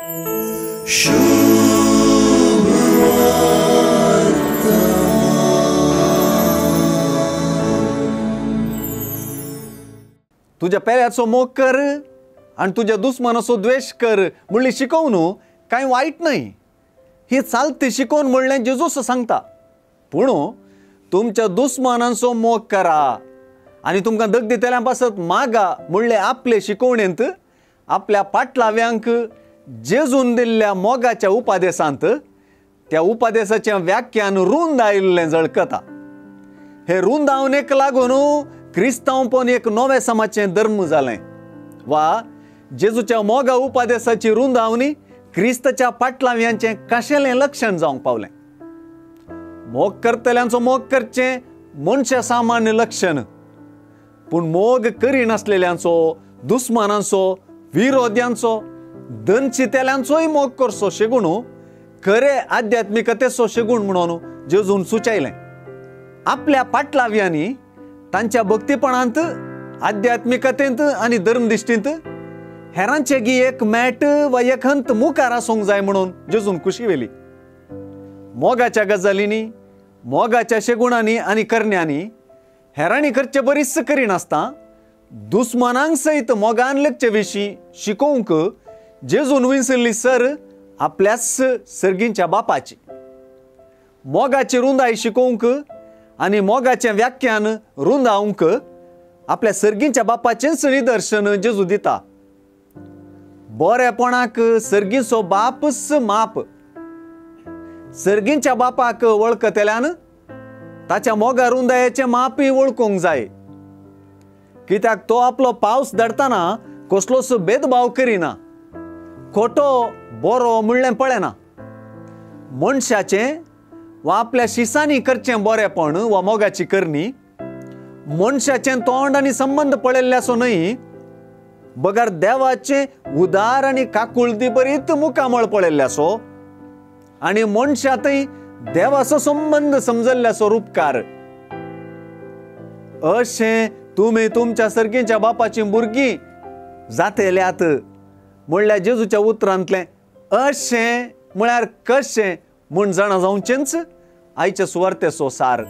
तुज्या पेल्याचो मोग कर आनी तुज्या दुस्मानाचो द्वेश कर म्हणली शिकोवन कांय वायट न्हय। ही चालती शिकोवन म्हणलें जेजूस सांगता, पूण तुमच्या दुस्मानांचो मोग करा आनी तुमकां दग दितल्या पासत मागा म्हणलें आपले शिकोवणेंत आपल्या पाटलाव्यांक जेजून दिल्ल्या मोगाच्या उपादेसांत त्या उपादेसाचें व्याख्यान रुंद आयिल्लें झळकता। हे रुंदावणेक लागून क्रिस्तांवपण एक नवें समाचें धर्म जालें वा जेजूच्या मोगा उपादेसाची रुंदावणी क्रिस्ताच्या पाटलाव्यांचें खाशेलें लक्षण जावंक पावलें। मोग करतल्यांचो मोग करचें मनशा सामान्य लक्षण, पूण मोग करिनासलेल्यांचो, दुस्मानांचो, विरोध्यांचो, दनचितेल्यांचोय मोग करचो शेगूण खरे आध्यात्मिकतेचो शेगूण म्हणून जेजून सुचयलें। आपल्या पाटलाव्यांनी तांच्या भक्तीपणांत, आध्यात्मिकतेंत आनी धर्मदिश्टींत हेरांचे गी एक मॅट वा एक हंत मुखार आसूंक जाय म्हणून जेजून खुशी वेली। मोगाच्या गजालींनी, मोगाच्या शेगुणांनी आनी करण्यांनी हेरांनी करचे बरीच करिनासतना दुस्मानांक सयत मोगान लेखचे विशीं शिकोवंक जेजून विंचल्ली सर आपल्याच सर्गींच्या बापाची। मोगाची रुंदाय शिकोवंक आनी मोगाचें व्याख्यान रुंदावंक आपल्या सर्गींच्या बापाचेंच निदर्शन जेजू दिता। बरेपणाक सर्गीचो बापच माप। सर्गींच्या बापाक वळखतल्यान ताच्या मोगा रुंदायेचें मापय वळखूंक जाय, कित्याक तो आपलो पावस धाडटना कसलोच भेदभाव करिना, खोटो बरो म्हणलें पळयना। मनशाचें वा आपल्या शिसांनी करचें बरेपण वा मोगाची करणी मनशाचें तोंड आनी संबंद पळयल्ल्याचो न्हय, बगर देवाचें उदार आनी काकुळती बरीत मुखामळ पळयल्ल्याचो आनी मनशांतय देवाचो संबंद समजल्ल्याचो रुपकार। अशें तुमी तुमच्या सर्गीच्या बापाचीं भुरगीं जातेल्यात म्हणल्यार जेजूच्या उतरांतलें अशें म्हळ्यार कशें म्हूण जाणा जावचेंच आयच्या सुवार्तेचो सार।